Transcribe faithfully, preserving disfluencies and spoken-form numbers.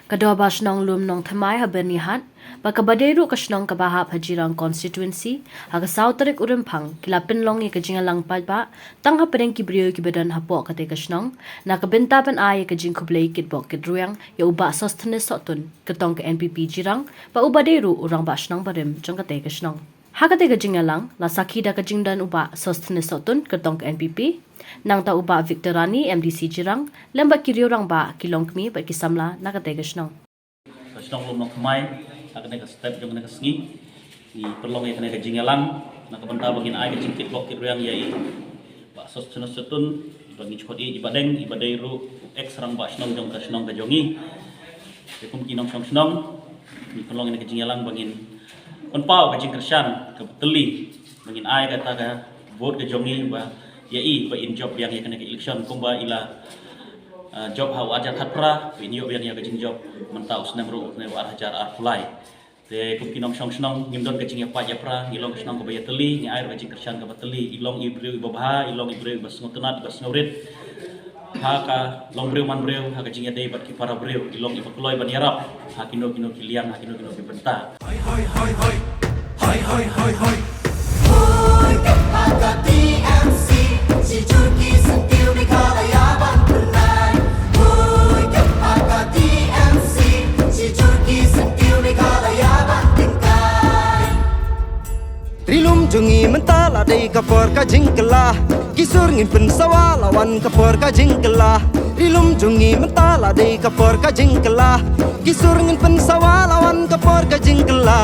Ka Dorbar Shnong Lum Nongthymmai ha Byrnihat bad kaba dei ruh ka shnong kaba hap ha Jirang Constituency, ha ka saw tarik u Rymphang ki la pynlong ïa ka jingïalang paidbah tang hapdeng ki briew kiba don hapoh katei ka shnong, na ka bynta ban ai ïa ka jingkhublei kitbok kitrwiang ïa u Bah Sosthenes Sohtun, kyrtong ka N P P Jirang, bad uba dei ruh u Rangbah Shnong barim jong katei ka shnong. Ha katei ka jingïalang la sakhi da ka jingdon u Bah Sosthenes Sohtun, kyrtong ka N P P, nangta u Bah Victor Rani, M D C Jirang, lem bad ki riew rangbah, ki longkmie bad ki samla na katei ka shnong. Ka shnong Lum Nongthymmai, ha kane ka step jong kane ka sngi, ngi pynlong ïa kane ka jingïalang na ka bynta ba ngin ai ka jingkitbok kitrwiang ïa i Bah Sosthenes Sohtun, iba ngi ju khot ïa i Bah Deng, iba dei ruh u ex rangbah shnong jong ka shnong ka jong ngi. Te kum ki nongshong shnong, ngi pynlong ïa kane ka jingïalang ba ngin pynpaw ka jingkyrshan kaba tylli ba ngin ai kata ka vote ka jong ngi ba ïa i ba in jop biang ïa kane ka election kumba i la, ah, jop ha u ar hajar khatphra, ba in ïoh biang ïa ka jingjop mynta u snem ruh, u snem u ar hajar arphew lai. Te kum ki nongshong shnong, ngim don ka jingïapait ïapra, ngi long ka shnong kaba ïatylli, ngi ai ruh ka jingkyrshan kaba tylli, i long i briew iba bha, i long i briew iba sngewtynnat, iba sngewrit. Ha ka long briew man briew, ha ka jingïadei bad ki para briew, i long iba kloi ban ïarap ha kino kino ki liang, ha kino kino ki bynta. Hoi hoi hoi hoi. Hoi hoi hoi hoi. Hoi ka paka T M C, shi jur ki syntiew Meghalaya ban pynlait. Hoi ka paka T M C, shi jur ki syntiew Meghalaya ban tyngkai. Ri lum jong ngi mynta la dei ka por ka jingkylla. Ki sur ngin pynsawa la wan ka por ka jingkylla. Ri lum jong ngi mynta la dei ka por ka jingkylla. Ki sur ngin pynsawa la wan ka por ka jingkylla.